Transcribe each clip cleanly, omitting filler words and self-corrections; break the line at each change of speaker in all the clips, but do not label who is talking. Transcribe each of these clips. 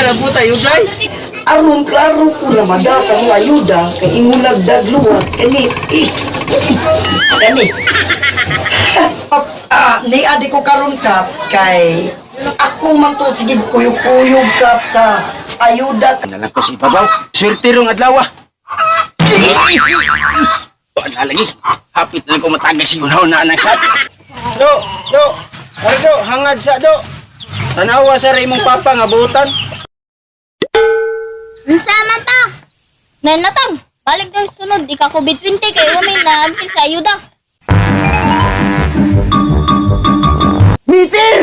Dira na po tayo, day.
Aron klaro ko na mada sa mga ayuda kay ingulag dagluwat kani eh kani. Ah, ni adi ko karon, Kap, kay ako man to sige kuyog-kuyog, Kap, sa ayuda.
Nalang ko sa ibabaw. Swerte rong adlaw ah. Wala lagi. Hapit na lang ko matagag si Gunaw na anang sad.
Do, do. Ardo, hangad sa do. Tanawa sa imong papa nga buutan.
Unsa man ta? Nay natang, balik daw sunod ika COVID-20 kay wa may naampil sa ayuda.
Meter!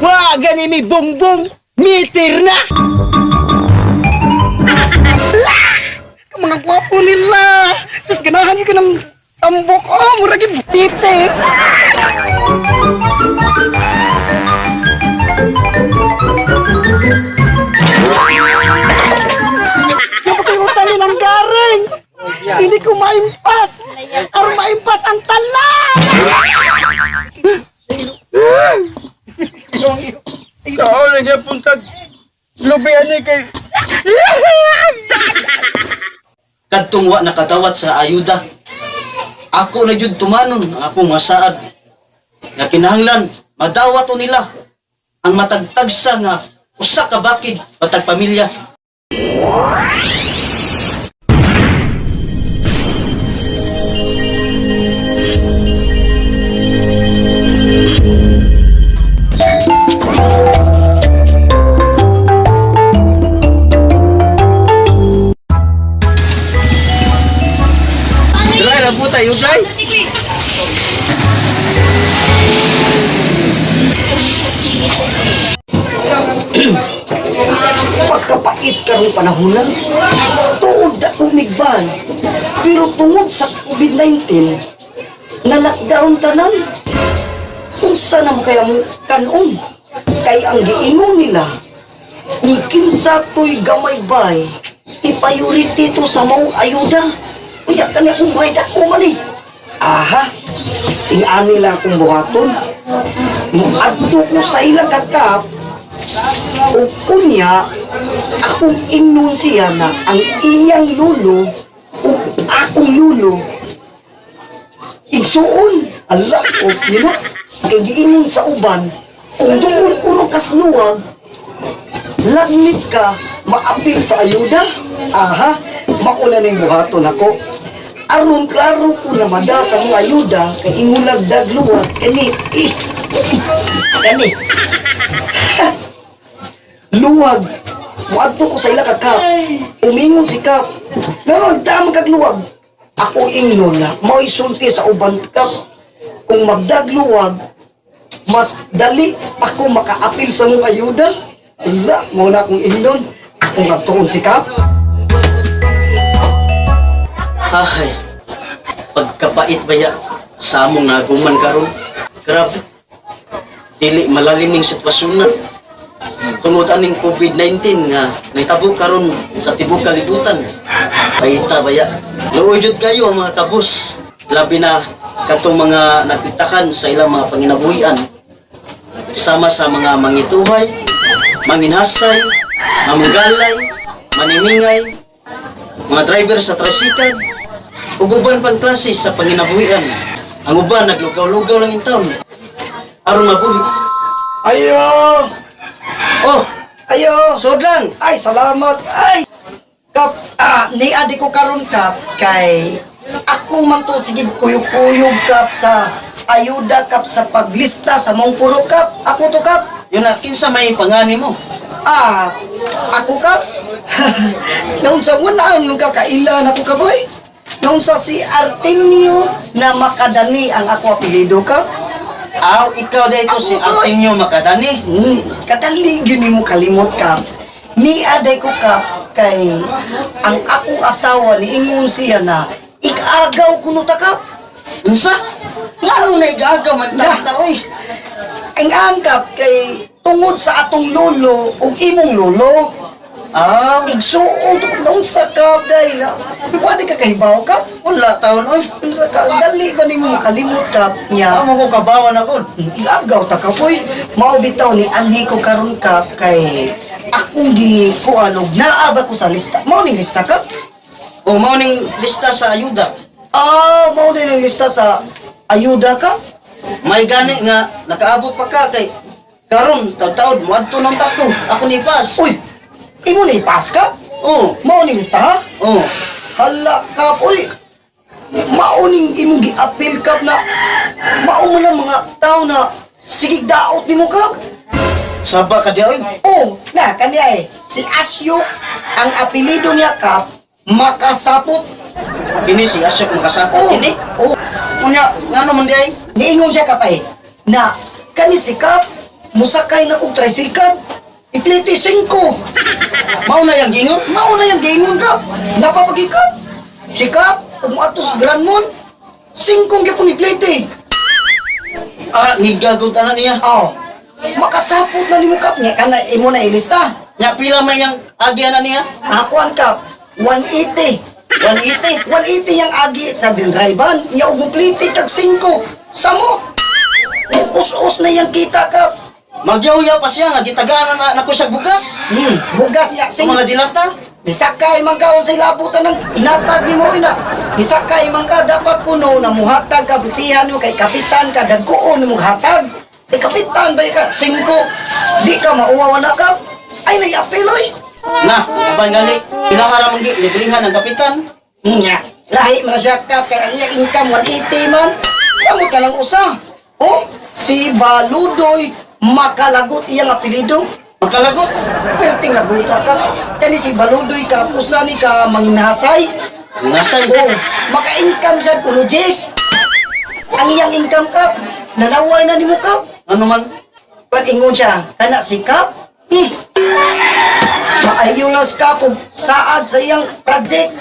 Wa gani mi bongbong. Meter na.
Mga gwapo nila. Sus, ganahan yun ka ng tambok. Oh, murag yung pite. Napakayutan ng garing. Hindi ko maimpas. Aron maimpas ang tala.
Kao lang siya puntag. Lubian ni kay
Kadtong wa nakadawat sa ayuda. Ako na jud tumanon ang akong masaad. Nga kinahanglan madawat o nila ang matagtagsa nga usa ka bakid matag pamilya. Dira na po tayo, day.
Pagkapait karong panahon na, tuod na umigbay. Pero tungod sa COVID-19, na lockdown tanan. Unsa na mo kaya mo kanon? Kay ang giingon nila, kung kinsa to'y gamay bay, ipayurity to sa maong ayuda. Unya kani akong buhay dako man eh. Aha, ingani lang akong buhaton. Muadto ko sa ilang kakap, o kunya, akong ingnon siya na ang iyang lulo o akong lulo igsuon. Ala, okay na. Kay giingon sa uban, kung doon kuno kasluwag, lagnit ka, maapil sa ayuda. Aha, mauna ning buhaton ako. Aron klaro ko na mada sa mga ayuda kay ingulag dagluwag kani eh kani luwag. Muadto ko sa ila ka, Kap. Umingon si Kap. Pero nagdama kag luwag. Ako ingnon na, mao'y sulti sa uban, Kap. Kung magdagluwag, mas dali ako makaapil sa mong ayuda. Wala, mo na akong ingnon. Ako nga tuon si Kap.
Ahay, pagkapait baya sa among naguman karon. Grabe. Dili malalim ning sitwasyon na. Tungod aning COVID-19 nga nahitabo karon sa tibuok kalibutan. Paita baya. Luoy jud kayo ang mga kabus. Labi na katong mga napitakan sa ilang mga panginabuhian. Sama sa mga mangituhay, manginhasay, mamunggalay, manimingay, mga driver sa tricycle, ug uban pang klase sa panginabuhian. Ang uban naglugaw-lugaw lang in town aron mabuhi.
Ayo!
Oh,
Ayo!
sud lang.
Ay, salamat! Ay! Kap, ah, ni-adi ko karon, Kap, kay ako man to sige kuyog-kuyog, Kap, sa ayuda, Kap, sa paglista sa mong puro, Kap. Ako to, Kap.
Yun na kinsa may pangani mo.
Ah, ako, Kap. Naunsa mo na ang kakailan ako ka, boy. Naunsa si Artemio na Makadani ang ako apelyido, Kap.
Aw, ikaw dito
Ako
si
to, eh.
Artemio Makadani.
Katali gyud nimo kalimot, Kap. Ni aday ko, Kap, kay ang akong asawa niingon siya na ikaagaw kuno ta, Kap.
Unsa? Ngano na igaagaw man ta ta oy?
Ang angkap kay tungod sa atong lolo ug imong lolo.
Aw,
Igsuo to naunsa ka day na. Wa di ka kahibaw, Kap.
wala taon oy.
Unsa ka dali ba nimo makalimot, Kap, niya?
Amo ko kabawan ako.
Igagaw ta ka, boy. Mao bitaw ni anhi ko karon, Kap, kay Akong gi kuan og naa ba ko sa lista. Mao ning lista ka?
O mao ning lista sa ayuda.
Ah, mao din ang lista sa ayuda ka?
May gani nga nakaabot pa ka kay karon taud-taud moadto nang tako. Ako ni pas.
Uy, imo ni ipas ka?
Oh,
Mao ning lista ha?
oh.
Hala kap, uy. Mao ning imong gi-appeal kap na mao man ang mga tao na sige daot nimo kap.
Saba ka di oy.
Oh, na kaniya eh. Si Asyo, ang apelyido niya kap, makasapot.
Kini si Asyok makasapot
Oh,
kini.
oh.
Unya ngano man di ay?
Niingon siya kapay na kani si Kap, musakay na kog tricycle, ipliti 5.
Mao na yang giingon.
Mao na yung giingon kap. Napapagi kap. Si Kap, ug moadto sa Grand Mon, 5 gyapon ipliti.
Ah, nigagod ana niya.
Oh. Makasapot na nimo kap nga kana imo na ilista.
Nya pila man yang agi ana niya?
Akuan kap 180.
180.
180 yang agi sa dinriban, nya ug mopliti kag 5. Samo. Us-us na yang kita kap.
Magyaw-yaw pa siya nga gitagaan na nako siya bugas.
Bugas niya
Sa mga dilata.
Nisakay man ka unsay labutan ng inatag nimo ina. Nisakay man ka dapat kuno na muhatag ka plitihan mo kay kapitan ka dagkoon mo hatag. Kay kapitan ba ka 5 di ka mauwaw na ka. Ay naiapil oy.
Na, aban gali. Ilaha ra man gi librihan ang kapitan.
Nya, lahi man na siya kap kay ang iyang income 180 man. Samot ka lang usa. Oh, si Baludoy makalagot iyang apelyido.
Makalagot.
Perting laguta ka. Kani si Baludoy ka usa ni ka manginhasay.
Ngasay.
Oh, maka-income siya kuno Jess. Ang iyang income kap, nanaway na nimo kap.
Ano man?
Pan ingon siya, kana si kap. Maayo na si kap og saad sa iyang project.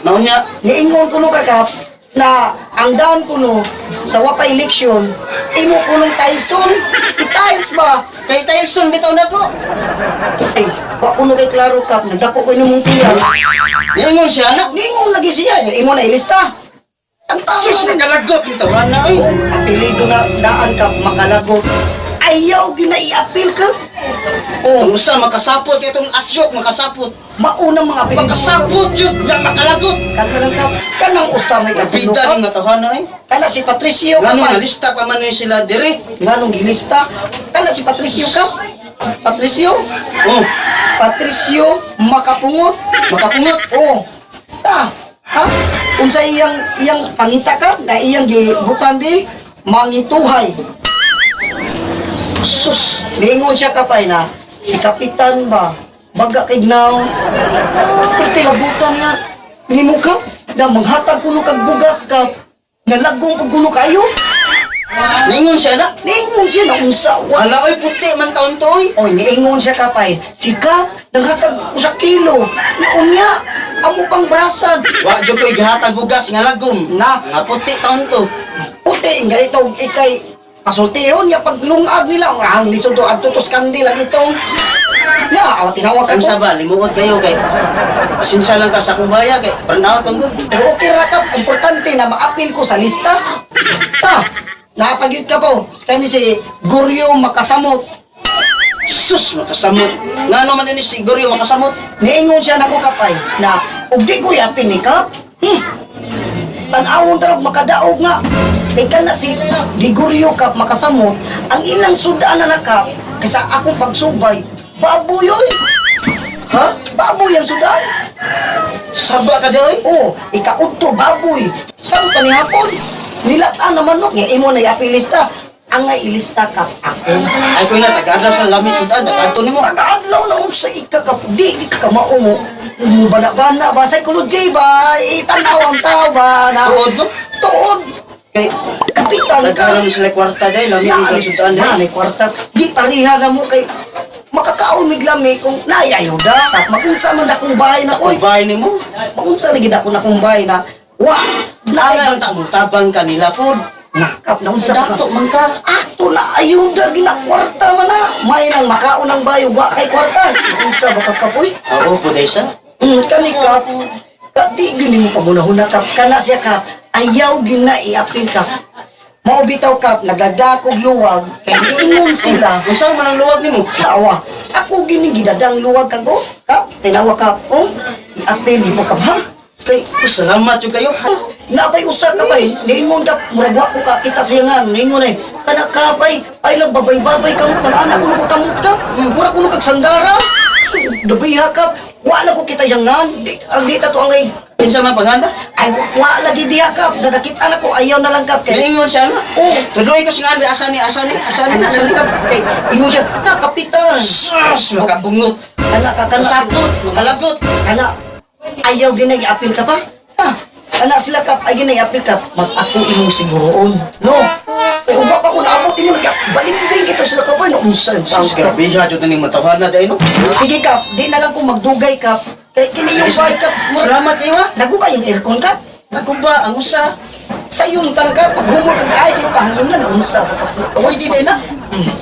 Naunya,
Niingon kuno ka kap na ang daan kuno sa wapa election imo kunong Tyson i-tiles ba
kay Tyson bitaw na ko.
Ay, wa kuno kay klaro kap nagdako ko nimong tiyan.
Niingon siya na.
Niingon lagi siya imo na ilista ang tao
Sus,
naman.
makalagot bitaw na oy.
Oo, apelido na daan ka makalagot. Ayaw ginaiapil ka.
Oh, usa makasapot kay itong asyok makasapot.
Maunang mga apelido.
Makasapot jud nga makalagot.
Kalma lang ka. Kanang usa may kapuno
Bida
ka.
ning nga ay.
Kana si Patricio ka
Ngano
pa.
nalista pa man ni sila dire.
Nganong gilista. Kana si Patricio ka. Patricio.
Oh,
Patricio makapungot.
makapungot.
Oh. Ta. Ha? Unsa iyang iyang pangita ka na iyang gibutan di mangituhay.
Sus,
Niingon siya kapay na, si Kapitan ba, baga kay gnaw, pati lagutan niya, nimo ka, na manghatag kuno kag bugas ka, nalagong pag kuno kayo.
Niingon siya na.
Niingon siya na unsa, wa.
Hala oy puti man taon to oy.
Oy, niingon siya kapay, si Kap, nanghatag usa kilo, na unya, amo pang brasad.
Wa jud ko igihatag bugas nga lagom.
Na.
Nga puti taon to.
Puti, nga ito, ikay, pasultihon niya paglungag nila, ang lisod to, adto to skandil ang itong, na, awa tinawag ka
Ang
ko.
saba, limuot kayo kay. Pasensya lang ka sa akong baya kay burn out man gud.
Pero okay ra kap, importante na maapil ko sa lista. Ta, napagyud ka po. Kani si Guryo makasamot.
Sus, makasamot. Ngano man ini si Goryo makasamot?
Niingon siya nako kapay na og di ko yapin ni kap. Tan-awon tarog makadaog nga. Kay kana si di Guryo kap makasamot, ang ilang sudaan na nakap kaysa akong pagsubay, baboy oy.
Ha?
Baboy ang sudan.
Saba ka di oy.
Oh, ikaudto baboy. Saan pa ni hapon? Nilatan na manok nga imo na iapilista. Ang nga ilista kap ako.
Ay ko na taga-adlaw sa lamit sudan, taga-adto nimo.
Tagaadlaw na unsa ika kap di di ka kamao mo. Bana-bana ba psychology ba itanaw ang tao ba na
Tuod no?
Tuod
Kay
kapitan ka.
nagkaroon sila kwarta dai, lami ang sudan
Na,
dai.
may kwarta. Di pareha na mo kay makakaon miglami kung naayayuda. Makunsa man akong bahay na koy.
Bahay nimo.
Makunsa lagi dako na akong bahay na wa
Ay
na
ang tamo tabang kanila pod.
Nakap na unsa ka.
Dato man ka.
Ato na ayuda gina kwarta man na. May nang makaon ang bayo wa kay kwarta. Unsa ba ka kapoy?
Oo, puday sa.
Kani kap. Ka di gini mo pagunahuna kap kana siya kap. Ayaw gina iapil kap. Mao bitaw kap nagdagakog luwag kay niingon sila.
Unsa man ang luwag nimo?
Awa. Ako gini gidadang luwag kag oh. Kap, tinawa ka oh. I-appeal mo ka ha? Kay
Oh, salamat jud kayo.
Nabay usa ka bay, niingon ka, murag wa ko ka kita siya nga, niingon ay, kana ka bay, ay lang babay-babay ka mo, kana kuno ko kamot ka, murag kuno kag sandara, dabiha ka, wa lang ko kita siyang nan, di, ang di ta to ang ay,
Kinsa man pangana?
ay wa lagi diha ka, sa nakita na ko, ayaw na lang ka, kay,
Niingon siya nga.
oh,
Tuloy ko siya nga asa ni asa ni asa ni
ana
asa
na
ni.
lang ka, kay, ingon siya, na kapitan,
Sus, makabungot.
kana ka, kana,
Kasakot, makalagot.
kana, ayaw ginay i-appeal ka pa, ha? Ana sila kap, ay ginay i-appeal ka, mas ako imong siguroon, no? Kay uba pa ko naabot imo nag balimbing kito sila ka pa no unsa ang
Sus,
tawag ka.
grabe siya jud ning matawhan na dai no.
Sige kap, di na lang ko magdugay kap. Kay kini yung
Sige,
bike kap,
Salamat kayo ha.
Naguba yung aircon kap.
Naguba ang usa.
Sa yung tan ka, pag humor kag ay sa pahanginan unsa ka kap.
Uy, di dai na.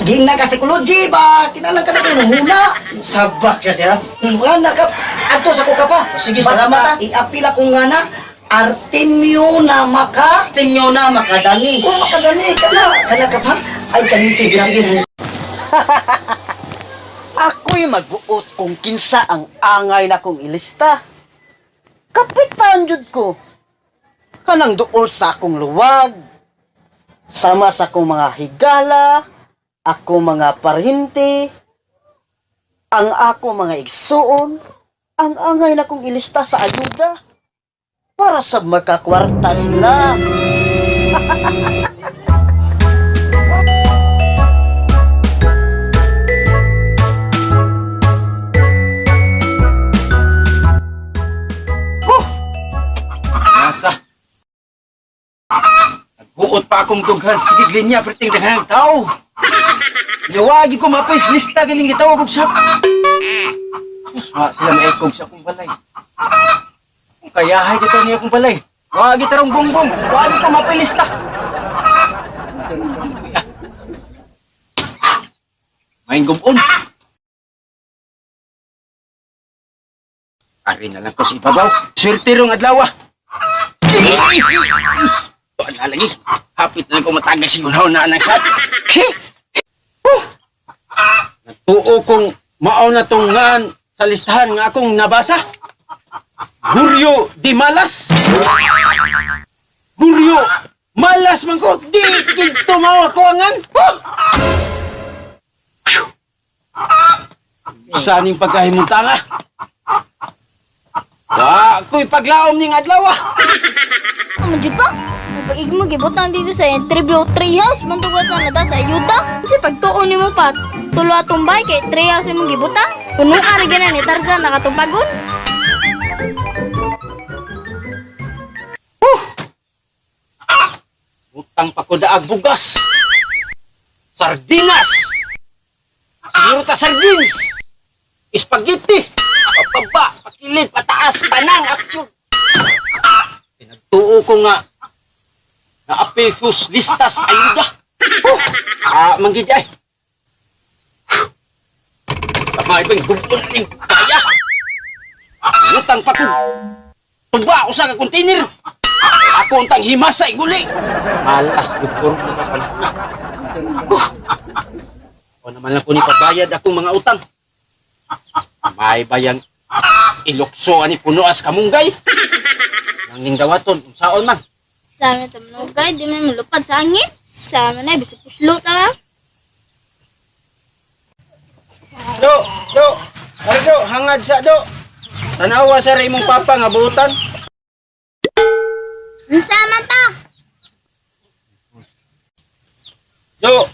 Ging na ka psychology ba? Kinalang ka na kayo huna.
Sabak ka diha.
Wala kap. Adto sa ko ka pa.
Sige,
Basta
salamat, ah.
I-appeal ako nga na Artemio na maka
Tingyo na makadani.
Oh, makagani ka na. Kana ka pa? Ay, kaniti
Sige,
ka.
sige. Ako'y magbuot kung kinsa ang angay na kong ilista. Kapitan jud ko. Kanang duol sa akong luwag. Sama sa akong mga higala, ako mga parente, ang ako mga igsuon, ang angay na kong ilista sa ayuda para sa magkakwarta sila.
Nasa. Nagbuot pa akong dughan. Sige, linya, perting daghang tao. Nawagi ko mapay lista galing gitawag og sap. Sus, wa sila maikog sa akong balay. Kung kayahay kita niya akong balay. Wagi tarong bongbong. Wagi ko mapay lista. Maing gumon. Ari na lang ko sa ibabaw. Swerte rong adlaw. Ah. Tuan na lagi. Hapit na lang ko matagay si Gunaw na anang sad. Nagtuo kong mao na tong ngan sa listahan nga akong nabasa. Guryo di malas. Guryo malas man ko. Di dito mao ako angan. Huh! Saning pagkahimong tanga. Wa ko'y paglaom ning adlaw ah.
Ano jud pa? Pag mo gibutang dito sa interview treehouse man tugot na nata sa ayuda. Kasi pagtuon nimo pa tulo atong bay kay treehouse imong gibutang. Puno ka ra gana ni Tarzan nakatumpagon.
Utang pa ko daag bugas. Sardinas. Siguro ta sardines. Spaghetti. Pababa, pakilid, pataas, tanang aksyon. Pinagtuo ko nga na apil ko listas ayuda. Huh. Ah, manggid ay. Tama ibang gubon ning kaya. Utang pa ko. Tuba ako sa ka container. Ako untang himasa iguli. Malas doktor ko na pala. Ako naman lang po ni pabayad akong mga utang. May bayan ilukso ani puno as kamunggay. Nang ning dawaton unsaon man.
Sa amin tamanugay, di man malupad sa hangin. Sa amin na, bisag puslo ta lang.
Do, do. Ari do, hangad sa do. Tanawa sa imong papa nga buutan.
Unsa man ta?
Do,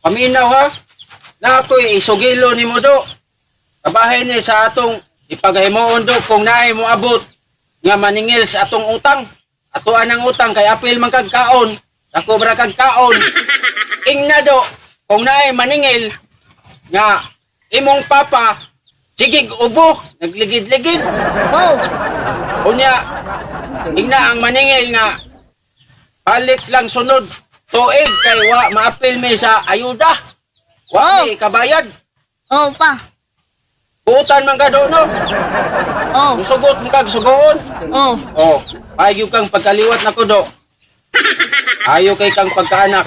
paminaw ha. Na ako'y isugilo nimo do. Kabahin ni sa atong ipaghimuon do kung naay mo abot nga maningil sa atong utang. Atoan ang utang kay apil man kag kaon. Dako bra kag kaon. Ingna do kung naay maningil nga imong papa sigig ubo, nagligid-ligid.
Oh,
Unya, ingna ang maningil nga balik lang sunod tuig kay wa maapil mi sa ayuda. Wa
Oh.
mi kabayad.
oh pa.
Buutan man ka do no.
Oh,
Musugot mo kag sugoon.
oh.
Oh, ayo kang pagkaliwat nako do. Ayo kay kang pagkaanak.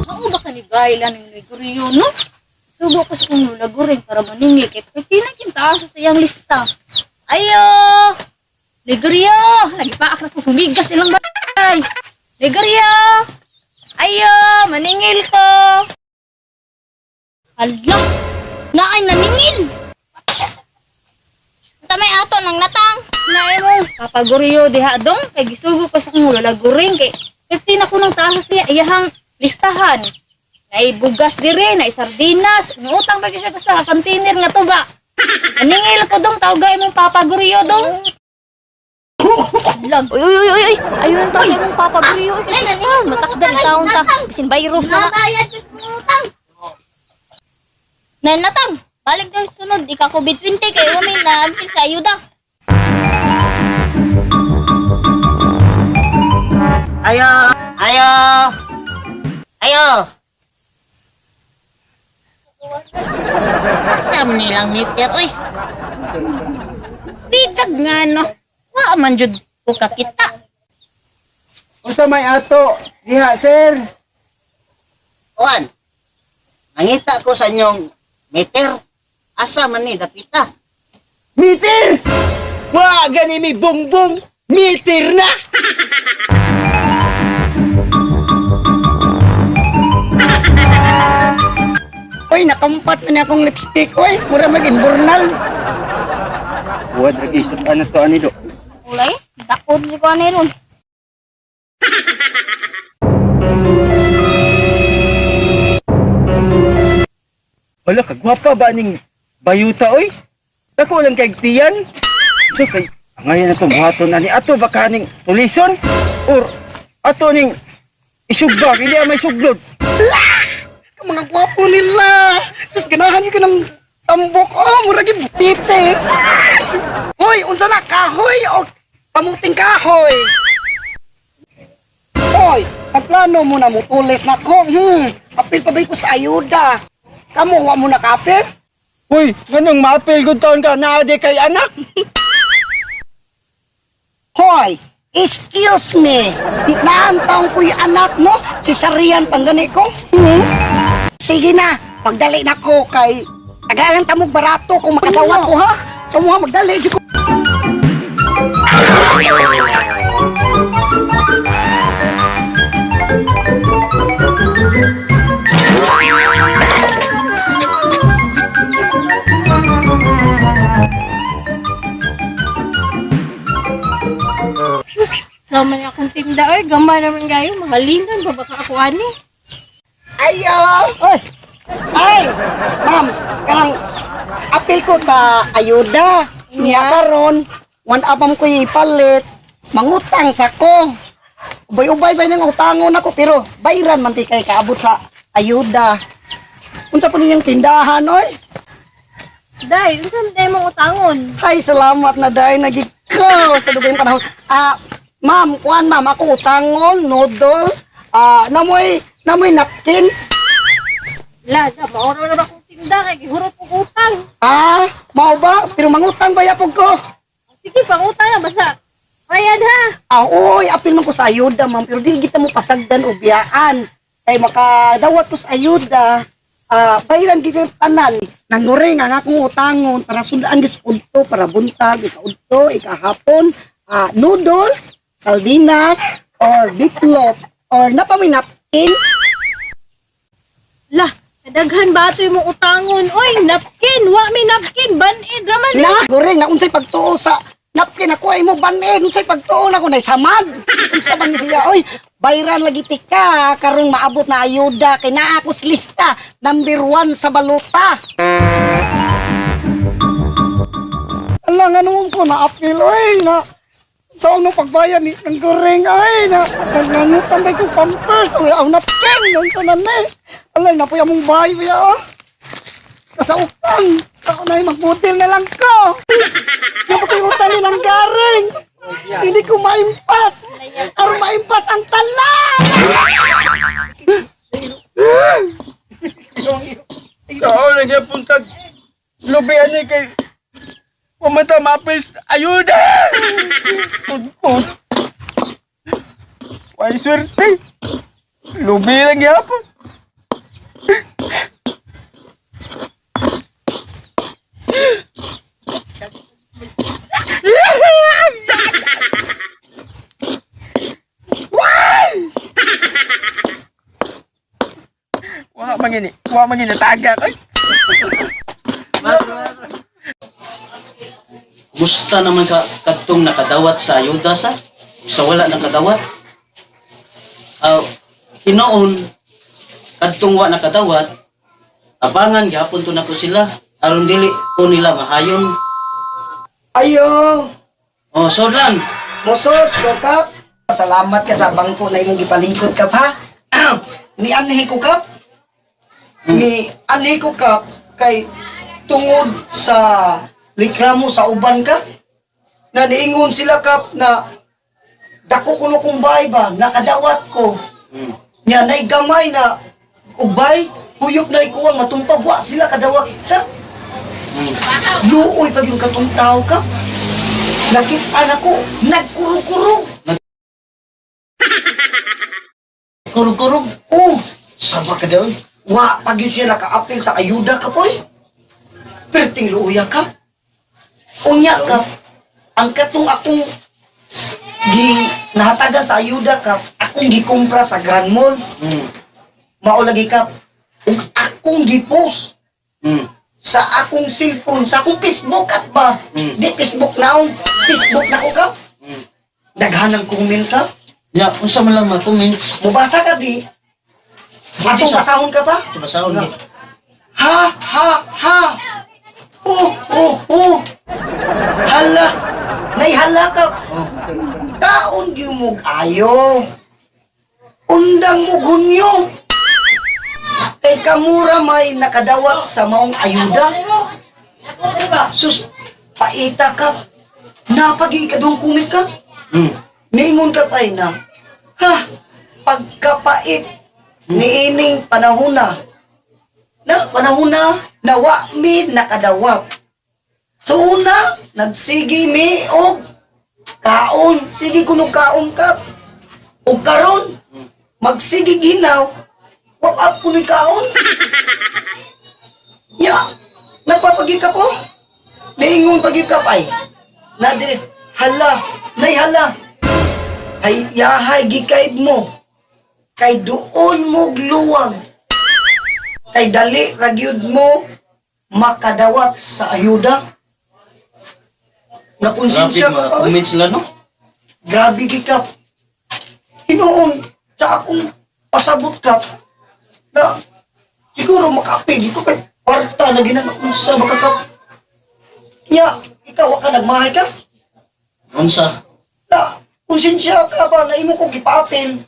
Mao ba ka ni Baila ning Gregorio no?
Subo ko sa kong lula guring para maningil kay pwede na kintaas sa iyang lista. Ayo! Negriyo! Nagipaak na ko humigas ilang balay. Negriyo! Ayo! Maningil ko!
Ala! Naay naningil! Tamay ato nang natang.
Naay mo, papaguriyo diha dong kay gisugo ko sa kong lola guring kay 15 ako nang taas sa iya iyahang listahan. Naay bugas dire, naay sardinas, ngutang pa gyud siya ko sa container nga tuga. Maningil ko dong, tawgay mong papaguriyo dong.
Uy,
Uy, uy, uy, uy! Ayun tayo mong papagriyo. Uy, kasi star, matakdan taon ta. Bisin virus na na.
Nabayad ko sa utang. Nay natang. Balik daw sunod ika COVID-20 kay umi na ampil sa ayuda.
Ayo! Ayo! Ayo!
Asa man nilang meter oy. Bidag nga no. Wa man jud ko kakita.
Unsa may ato? Diha, sir.
Uan. Nangita ko sa inyong meter. Asa man ni dapita?
Meter! Wa gani mi bongbong. Meter na.
Oy, nakampat na niya akong lipstick. Oy, mura mag-imburnal.
Wa dragi isip to ani do.
Ulay, dakot si ko ani ron.
Wala kagwapa ba ning bayuta oy? Dako lang kay tiyan. So kay angayan na to buhaton ani ato ba kaning tulison or ato ning isugba hindi may suglod.
Ang mga gwapo nila. Sus, ganahan yun ka ng tambok. Oh, mura gibite. Hoy, unsa na kahoy o pamuting kahoy? Hoy, pagplano mo na mutulis na ko. Apil pa ba ko sa ayuda? Kamu, wa mo na kaapil?
Uy, nganong maapil gud taon ka naa di kay anak?
Hoy, excuse me. Naantaong ko'y anak, no? Si Sarian panggani ko. Sige na, pagdali na ko kay tagalan tamog barato kung makadawat ko ha. Kamu ha, magdali di ko.
Sama niya akong tinda oy, gamay naman gayo, mahalinan ba baka ako ani?
Ayo! Oy! Ay! Ma'am, kanang apil ko sa ayuda. Niya karon, one up am ko ipalit. Mangutang sa ko. Ubay-ubay ba nang utangon ako pero bayran man ti kay kaabot sa ayuda. Unsa po ninyong tindahan oy?
Day, unsa man tayo mong utangon?
Ay, salamat na dahil nagikaw sa dugay panahon. Ah, ma'am, kuan ma'am, ako utangon, noodles, namoy, namoy napkin.
La, da, maoro na ba akong tinda kay gihurot og utang.
Ah, mao ba? Pero mangutang ba yapog ko?
Sige, pangutang na basta. Bayad ha.
Ah, oy, apil man ko sa ayuda, ma'am, pero di kita mo pasagdan o biyaan. Kay makadawat ko sa ayuda, bayiran gid ang tanan. Nanguring ang akong utangon para sundaan gis udto para buntag, ikaudto, ikahapon, noodles, sardinas, or beef loaf, or napamoy napkin.
La, kadaghan ba ato imong utangon? Oy, napkin, wa mi napkin, banid raman.
Na, guring, na unsay pagtuo sa napkin ako ay mo banin, unsay pagtuo na ko nay samad. Unsa man ni siya, oy, bayran lagi tika karong maabot na ayuda kay naa ako sa lista number 1 sa balota. Ala nga naman ko na apil oy na sa ano pagbayan ni ng goreng ay na nangutang kay ko pampers o aw napkin unsa na ni. Ala napoy among bahay biya oh. Nasa utang. Ako na magbutil na lang ko. Napatay utang ni ng garing. Hindi ko maimpas. Aron maimpas ang talan.
Kao lang gyapon tag lubi ani kay pumata maapil sa ayuda. Pudpud. Way swerte. Lubi lang gyapon. gini. Wa man gini tagak ay.
Kumusta naman ka kadtong nakadawat sa ayuda sa wala nakadawat? Hinoon kadtong wa nakadawat, abangan gihapon to nako sila aron dili ko nila mahayon.
Ayo,
Oh, so lang.
mosot ko kap. Salamat ka sa bangko na imong gipalingkod kap ha. Ni anhi ko kap. Ni anhi ko kap kay tungod sa likramo sa uban ka. Na niingon sila kap na dako kuno kong bay ba nakadawat ko. Nya nay gamay na ubay huyop na ikuwang matumpag wa sila kadawat ka. Luoy pag yung katong tao ka. Nakit-an ako, nagkurog-kurog.
Kurog-kurog.
Oh,
Sama ka daw.
wa pag yun siya naka-appeal sa ayuda ka poy. Perting luoya ka. Unya ka, ang katong akong gi nahatagan sa ayuda ka, akong gikumpra sa Grand Mall, mao lagi ka, ug akong gipost sa akong cellphone, sa akong Facebook at ba? Di Facebook na Facebook na ko ka. Daghan ang comment ka.
Ya, unsa man lang mga comments.
Mubasa ka di. Atong basahon ka pa?
Ito basahon ni.
Ha, ha, ha. Oh, oh, oh. Hala. Naihala ka. Taon di mo ayo. Undang mo gunyo. Kay kamura may nakadawat sa maong ayuda. Sus, paita ka. Napagi ka doon kumit ka. Ningon ka pa na. Ha, pagkapait niining panahon na. Na, panahon na, nawa mi nakadawat. So una, nagsige mi og kaon. Sige kuno kaon ka. Og karon, magsige ginaw, wap up kuno kaon. Nya, nagpapagi ka po. Niingon pagi ka pa ay. Na dire, hala, nay hala. Ay yahay gikaib mo. Kay doon mo gluwag. Kay dali ragyud mo makadawat sa ayuda.
Grabe
Nakonsensya ka
mga
pa. Oy.
comments sila no.
Grabe gikap. Hinuon sa akong pasabot kap na siguro makaapil ko kay kwarta na ginanakon sa makakap. Nya, ikaw wa ka nagmahay ka?
Unsa?
Na, konsensya ka ba na imo ko gipaapil?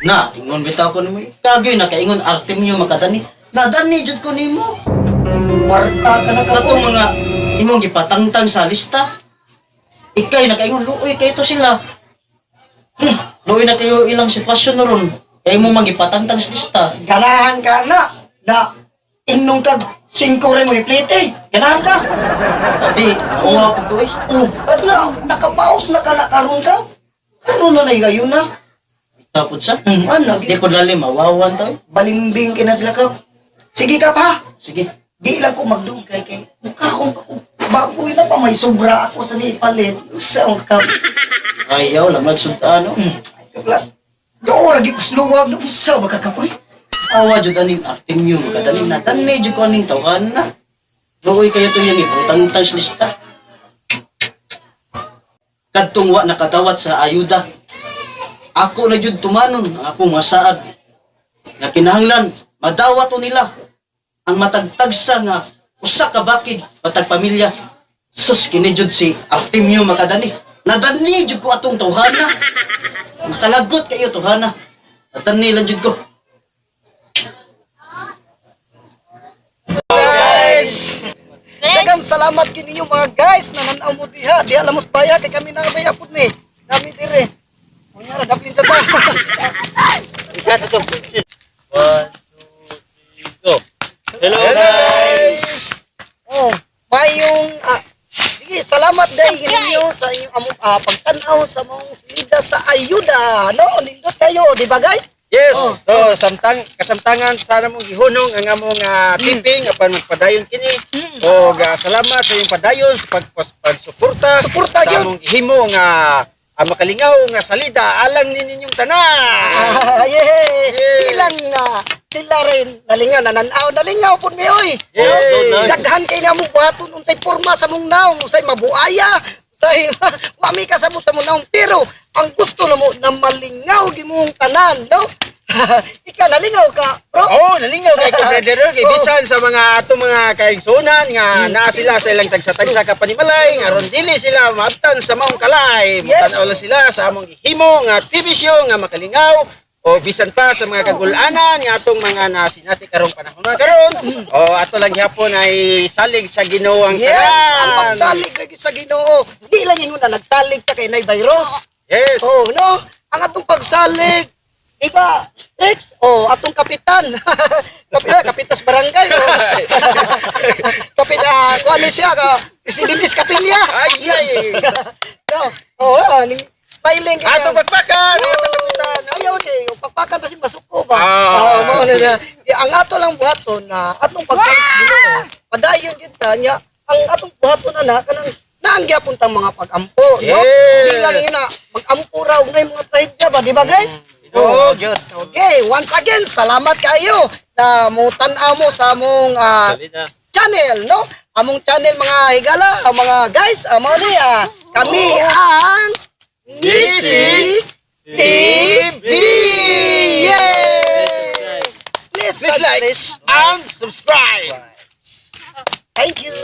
Na, ingon bitaw ko nimo. Kagyoy nakaingon Artemio makadani. Nadani jud ko nimo.
Kwarta ka na ka
Katong mga imong gipatangtang sa lista. Ikay nakaingon luoy kay to sila. Luoy na kayo ilang sitwasyon na ron. Kay mo magipatangtang sa lista.
Ganahan ka na na ingnon ka singko rin mo iplite. Ganahan ka.
Ati, uwa po ko eh.
Oh, kana nakapaos na ka na karon ka. Karon na naigayon na.
Tapos sa.
Ano,
Di ko lalim mawawan tayo.
balimbing kina sila ka. Sige ka pa.
Sige.
Di lang ko magdugay kay mukaon pa ko. Bagoy na pa may sobra ako sa nipalit. Sa ang kap.
Ayaw lang magsugta no.
Ay, kapla. Doon lagi ko sluwag no sa makakapoy.
Awa jud aning Artemio makadani na. Dani jud ko aning tawhan na. Luoy kayo to yung ibutang sa lista. Kadtong wa nakadawat sa ayuda. Ako na jud tumanon ang akong masaad. Nga kinahanglan madawat o nila ang matagtagsa nga usa ka bakid matag pamilya. Sus kini jud si Artemio makadani. Nadani jud ko atong tawhana. Makalagot kayo tawhana. Nadani lang jud ko.
Daghang salamat kini mga guys na nan-aw mo diha. Diha lamos baya kay kami na may apod mi. Nami dire. Unya ra daplin sa ta.
Ikat ito. 1, 2, 3, go. Hello, guys!
Oh, mayong sige, salamat dahil ninyo sa inyong pagtan-aw sa mong silida sa ayuda. No, nindot kayo, di ba guys?
Yes.
Oh.
So samtang kasamtangan sana mong gihunong ang among tipping apan magpadayon kini. Og salamat sa inyong padayon sa pagsuporta
Suporta
sa
gyud.
among gihimo nga Ang makalingaw nga salida alang ni ninyong tanan.
Ah, yay!
Yay!
Bilang na sila rin nalingaw, nananaw, nalingaw po mi oy.
Yay!
Daghan kay na mong buhaton unsay porma sa mong naong, unsay mabuaya, unsay wa mi kasabot sa mong naong, pero ang gusto na mo na malingaw gimong tanan, no? Ikaw nalingaw ka, bro.
Oh, nalingaw kay ko, brother, kay bisan sa mga atong mga kaigsunan nga naa sila sa ilang tagsa-tagsa ka panimalay nga aron dili sila maabtan sa maong kalay. Mutan-aw lang sila sa among gihimo nga TV show nga makalingaw o bisan pa sa mga kagulanan nga atong mga nasinati karong panahon na karon. O ato lang gihapon ay salig sa Ginoo ang
Yes, ang
tanan.
pagsalig lagi sa Ginoo. Di lang ingon na nagsalig ta kay nay virus.
Yes.
Oh, no? Ang atong pagsalig, iba, Rex, oh, atong kapitan. Kapitas barangay. Oh. Kuan ni siya, ka, presidente sa kapilya.
Ay ay.
No, oh, smiling kay
Atong pagpakan, atong kapitan.
Ayaw kay pagpakan pa si masuko ba.
Ah.
Oh, mao na na. Di, ang ato lang buhaton na atong pagsalig sa Ginoo. Padayon gyud ta nya ang atong buhaton na na kanang naang gyapon tang mga pag-ampo, no?
Yes.
Di lang yun na mag-ampo ra og nay mga trahedya ba, di ba, guys?
Oh,
Okay, once again, salamat kayo na mo tan-aw mo sa among channel, no? Among channel, mga higala, ang mga guys, amo ni kami ang
Nisi
TV. Yay! Please,
Please like and subscribe.
Thank you.